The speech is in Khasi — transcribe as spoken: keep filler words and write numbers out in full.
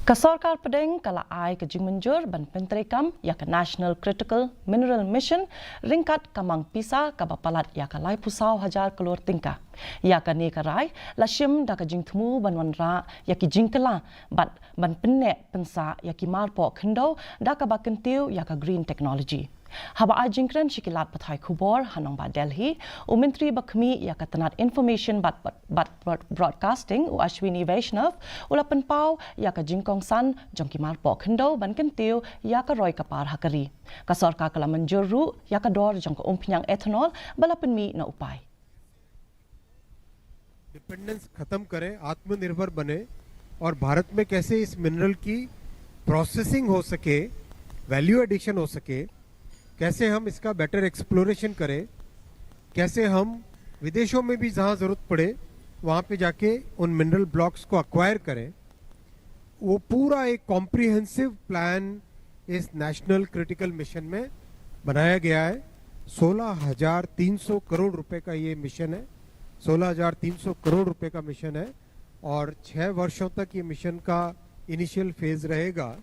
Ka sorkar pdeng ka la ai ka jingmynjur ban pyntreikam ïa ka National Critical Mineral Mission ryngkat ka mang pisa kaba palat ïa ka laiphew saw hajar klur tyngka. Ïa kane ka rai la shim da ka jingthmu ban wanrah ïa ki jingkylla bad ban pynneh pynsah ïa ki marpoh khyndew da kaba kyntiew ïa ka green technology. Haba ai jingkren sha ki lad pathai khubor ha nongbah Delhi, u Myntri ba khmih ïa ka tnat Information bad, bad, bad Broadcasting, u Ashwini Vaishnaw, u la pynpaw ïa ka jingkongsan jong ki marpoh khyndew ban kyntiew ïa ka roi ka par ha ka ri. Ka sorkar ka la mynjur ruh ïa ka dor jong ka umphniang ethanol ba la pynmih na u paip. डिपेंडेंस खत्म करें, आत्मनिर्भर बने और भारत में कैसे इस मिनरल की प्रोसेसिंग हो सके, वैल्यू एडिशन हो सके, कैसे हम इसका बेटर एक्सप्लोरेशन करें, कैसे हम विदेशों में भी जहाँ ज़रूरत पड़े वहाँ पे जाके उन मिनरल ब्लॉक्स को अक्वायर करें। वो पूरा एक कॉम्प्रिहेंसिव प्लान इस नेशनल क्रिटिकल मिशन में बनाया गया है। सोलह हज़ार तीन सौ करोड़ रुपए का ये मिशन है, सोलह हज़ार तीन सौ करोड़ रुपए का मिशन है और छः वर्षों तक ये मिशन का इनिशियल फेज रहेगा।